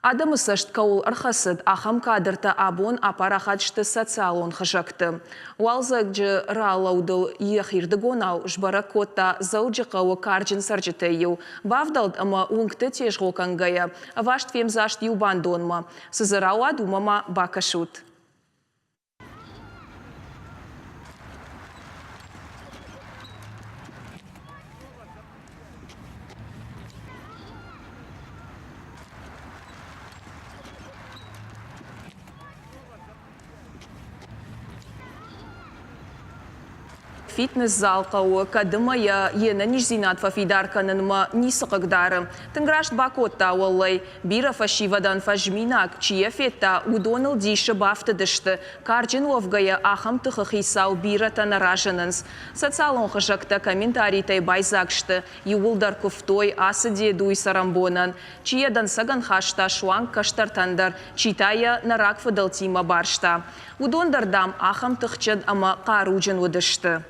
Адӕмы цӕст кӕуыл ӕрхӕцыд, ахӕм кадртӕ абон апарахат сты социалон хызӕгты. Уалдзӕджы ралӕудыл йӕхирдыгонау сбӕрӕг кодта Дзӕуджыхъӕуы карджын цӕрджытӕй иу. Бавдӕлд ӕмӕ уынгты тезгъо кӕнгӕйӕ, ӕваст фемдзаст иу бандонмӕ. Цы дзы рауад, уымӕ ма бакӕсут. Фитнес-зал хъӕуы, кӕд ӕмӕ йӕ йе нӕниздзинад фӕфидар кӕнынмӕ ницы хъыгдары. Тынг раст бакодта, уӕллӕй. Бирӕ фӕсивӕдӕн фӕзминаг, чи йӕ федта, уыдоныл дисы бафтыдысты. Карджын уӕвгӕйӕ ахӕм тыхы хицау бирӕтӕ нӕ разынынц. Социалон хызӕгтӕ комментаритӕй байдзаг сты. Иууылдӕр куывтой ацы дедуйы цӕрӕнбонӕн. Чи йӕ дӕнцӕгӕн хаста суанг кӕстӕртӕн дӕр, чи та йӕ нӕ рагфыдӕлтимӕ барста. Уыдон дӕр, дам, ахӕм тыхджын ӕмӕ хъаруджын уыдысты.